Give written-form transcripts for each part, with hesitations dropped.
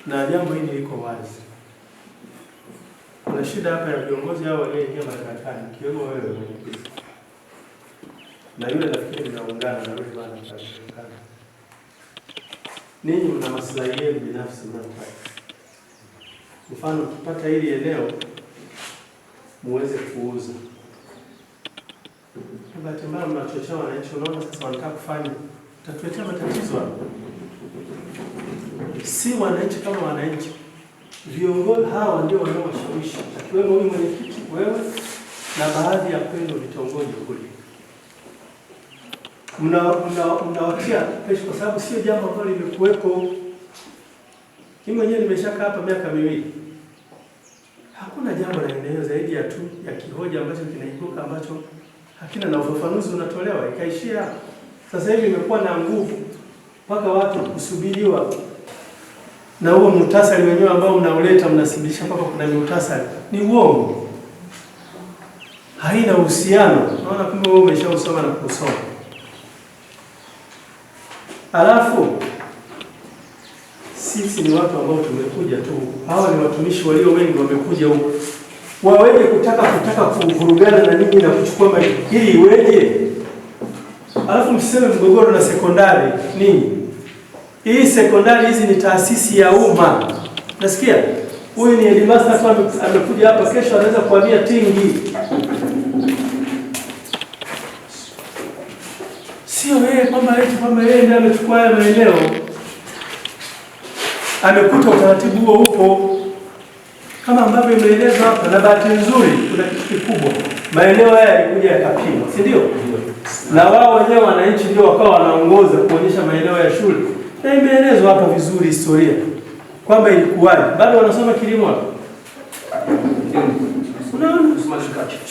Na jambo hili liko wazi. Kuna shida hapa ya viongozi hao walioingia madarakani, ikiwemo wewe mwenyekiti na yule, nafikiri mnaungana na yule bwana mtaungana. Ninyi mna maslahi yenu binafsi mnataka. Mfano, mkipata hili eneo muweze kuuza. Na bahati mbaya mnachochea wananchi, unaona sasa wanataka kufanya, tatuletea matatizo hapa. Si wananchi kama wananchi, viongozi hawa ndio wanaowashawishi, akiwemo huyu mwenyekiti, wewe na baadhi ya kwenu vitongoji kule mnawatia pressure, kwa sababu sio jambo ambalo limekuwepo. Mimi mwenyewe nimeshakaa hapa miaka 2, hakuna jambo la eneo zaidi ya tu ya kihoja ambacho kinaibuka ambacho hakina na ufafanuzi unatolewa, ikaishia. Sasa hivi imekuwa na nguvu mpaka watu kusubiriwa, na huo muhtasari wenyewe ambao mnauleta mnasibilisha kwamba kuna muhtasari, ni uongo, haina uhusiano. Naona kumbe wewe umeshausoma na kusoma. Alafu sisi ni watu ambao tumekuja tu, hawa ni watumishi walio wengi wamekuja huku, waweje kutaka kuvurugana na ninyi na kuchukua mali ili iweje? Alafu msiseme mgogoro na sekondari ninyi. Hii sekondari hizi ni taasisi ya umma. Nasikia huyu ni headmaster tu amekuja hapa, kesho anaweza kuhamia Tingi. Sio yeye kwamba eti kwamba yeye ndiye amechukua haya maeneo. Amekuta utaratibu huo upo kama ambavyo imeelezwa hapa, na bahati nzuri kuna kitu kikubwa, maeneo haya yalikuja yakapimwa, si ndio? Na wao wenyewe wananchi ndio wakawa wanaongoza kuonyesha maeneo ya shule, na imeelezwa hapa vizuri historia kwamba ilikuwaje. Bado wanasoma kilimo hapa. Unaona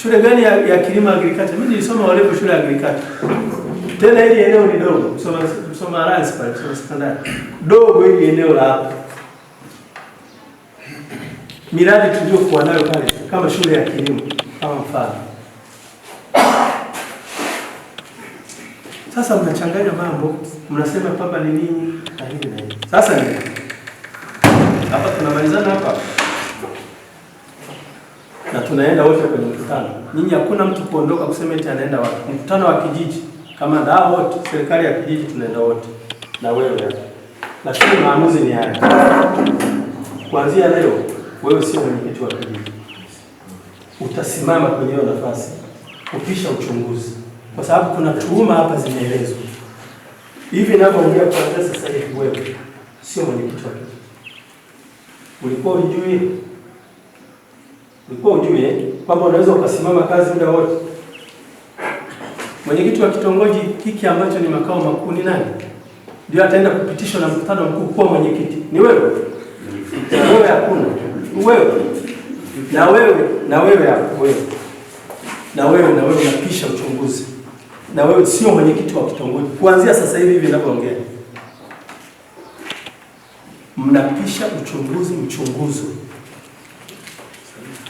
shule gani ya kilimo agriculture? Mimi nilisoma walepo shule ya agriculture. Tena hili eneo ni dogo, Msoma Alliance pale, Msoma sekondari. Dogo hili eneo la hapa. Miradi tuliyokuwa nayo pale kama shule ya kilimo kama mfano. Sasa mnachanganya mambo, mnasema kwamba ni nini na hivi na hivi. Sasa ni hapa tunamalizana hapa na tunaenda wote kwenye mkutano. Ninyi hakuna mtu kuondoka kusema eti anaenda wapi. Mkutano wa kijiji kama ndio wote, serikali ya kijiji tunaenda wote na wewe hapa. Lakini maamuzi ni haya. Kuanzia leo wewe sio mwenyekiti wa kijiji. Utasimama kwenye hiyo nafasi kupisha uchunguzi, kwa sababu kuna tuhuma hapa zimeelezwa. Hivi ninavyoongea kuanzia sasa hivi wewe sio mwenyekiti wa kijiji. Ulikuwa hujui? Ulikuwa hujui kwamba unaweza ukasimama kazi muda wote? Mwenyekiti wa kitongoji hiki ambacho ni makao makuu ni nani? Ndio ataenda kupitishwa na mkutano mkuu kuwa mwenyekiti. Ni wewe? Wewe hakuna. Wewe. Na wewe, na wewe hapo wewe. Na wewe, na wewe unapisha uchunguzi. Na wewe sio mwenyekiti wa kitongoji. Kuanzia sasa hivi hivi ninavyoongea. Mnapisha uchunguzi mchunguzo.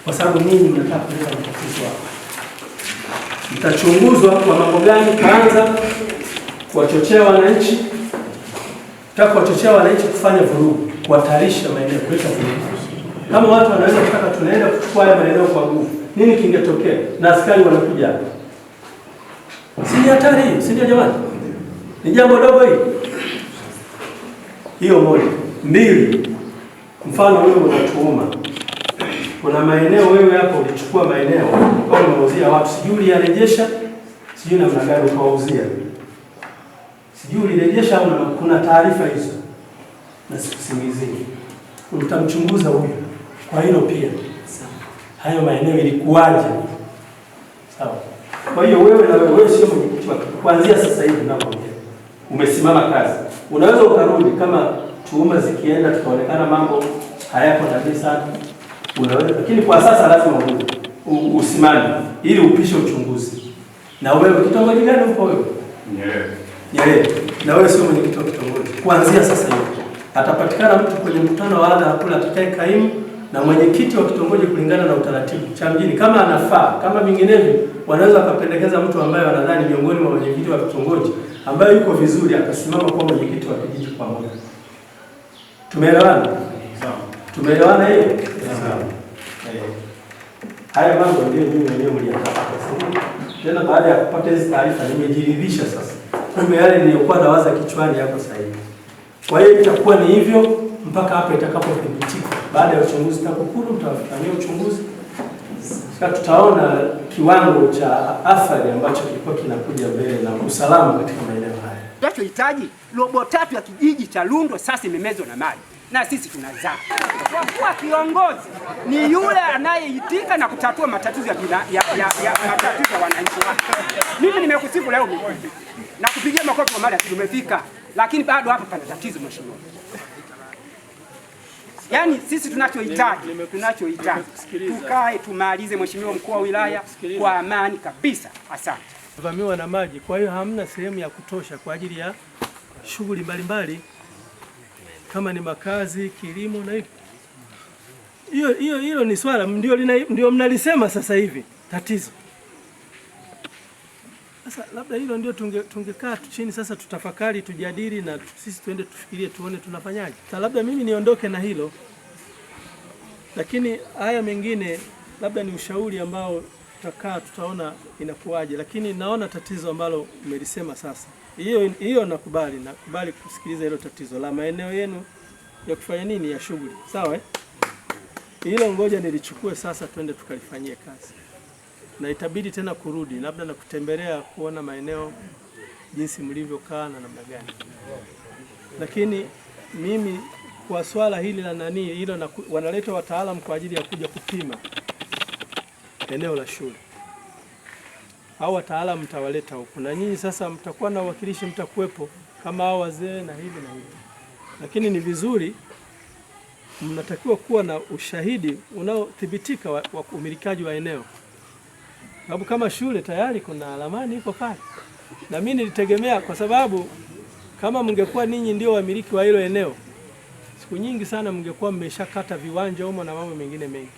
Kwa sababu ninyi mnataka kuleta matatizo hapa. Mtachunguzwa kwa mambo gani? Kwanza kuwachochea wananchi, mtaka kuwachochea wananchi kufanya vurugu, kuhatarisha maeneo, kuleta vurugu. Kama watu wanaweza kutaka tunaenda kuchukua haya maeneo kwa nguvu, nini kingetokea? Na askari wanakuja hapa. Si ni hatari hiyo, si ndio jamani? Ni jambo dogo hili. Hiyo moja. Mbili, mfano wewe unatuuma. Kuna maeneo wewe hapo ulichukua maeneo ukawa umeuzia watu, sijui uliyarejesha, sijui namna gani ukawauzia. Sijui ulirejesha au kuna taarifa hizo. Na sikusingizie. Utamchunguza huyu kwa hilo pia. Hayo maeneo ilikuwaje? Sawa. Kwa hiyo wewe na wewe sio mwenyekiti wa kuanzia sasa hivi ninapoongea. Umesimama kazi. Unaweza ukarudi kama tuhuma zikienda tukaonekana mambo hayako kabisa. Unaweza, lakini kwa sasa lazima urudi. Usimame ili upishe uchunguzi. Na wewe kitongoji gani upo wewe? Nyerere. Nyerere. Na wewe sio mwenyekiti wa kitongoji. Kuanzia sasa hivi atapatikana mtu kwenye mkutano wa hadhara kule atakaye kaimu na mwenyekiti wa kitongoji kulingana na utaratibu cha mjini, kama anafaa, kama vinginevyo wanaweza wakapendekeza mtu ambaye wanadhani miongoni mwa mwenyekiti wa kitongoji ambaye yuko vizuri akasimama kuwa mwenyekiti wa kijiji kwa muda. Tumeelewana? Tumeelewana hiyo? Sawa. Eh. Haya mambo ndio nyinyi wenyewe mliyatafuta. Tena baada ya kupata hizi taarifa nimejiridhisha sasa. Kumbe yale niliyokuwa nawaza kichwani yako sahihi. Kwa hiyo itakuwa ni hivyo mpaka hapo itakapothibitika. Baada ya uchunguzi TAKUKURU mtafanyia uchunguzi. Sasa tutaona kiwango cha athari ambacho kilikuwa kinakuja mbele na usalama katika maeneo haya. Tunachohitaji robo tatu ya kijiji cha Lundo sasa imemezwa na maji na sisi tunazaa. Kwa kuwa kiongozi ni yule anayeitika na kutatua matatizo ya matatizo ya wananchi wake. Mimi nimekusifu leo mimi na kupigia makofi kwa mara tumefika, lakini bado hapa pana tatizo mheshimiwa. Yaani sisi tunachohitaji tukae tumalize, mheshimiwa mkuu wa wilaya, kwa amani kabisa. Asante. Vamiwa na maji, kwa hiyo hamna sehemu ya kutosha kwa ajili ya shughuli mbalimbali kama ni makazi, kilimo na hivyo. Hiyo hilo ni swala ndio mnalisema sasa hivi tatizo. Sasa labda hilo ndio tungekaa chini sasa tutafakari, tujadili na sisi tuende tufikirie tuone tunafanyaje. Sasa labda mimi niondoke na hilo. Lakini haya mengine labda ni ushauri ambao tutakaa tutaona inakuwaje, lakini naona tatizo ambalo umelisema sasa. Hiyo nakubali kusikiliza hilo tatizo la maeneo yenu ya kufanya nini ya shughuli. Sawa eh? Hilo ngoja nilichukue sasa twende tukalifanyie kazi. Na itabidi tena kurudi labda na kutembelea kuona maeneo jinsi mlivyokaa na namna gani. Lakini mimi kwa swala hili la nani hilo na wanaleta wataalamu kwa ajili ya kuja kupima eneo la shule. Hao wataalamu mtawaleta huku na nyinyi sasa mtakuwa na uwakilishi, mtakuwepo kama hao wazee na hivi na hivi. Lakini ni vizuri mnatakiwa kuwa na ushahidi unaothibitika wa umilikaji wa eneo. Sababu kama shule tayari kuna ramani iko pale. Na mimi nilitegemea kwa sababu kama mngekuwa ninyi ndio wamiliki wa hilo eneo, siku nyingi sana mngekuwa mmeshakata viwanja humo na mambo mengine mengi.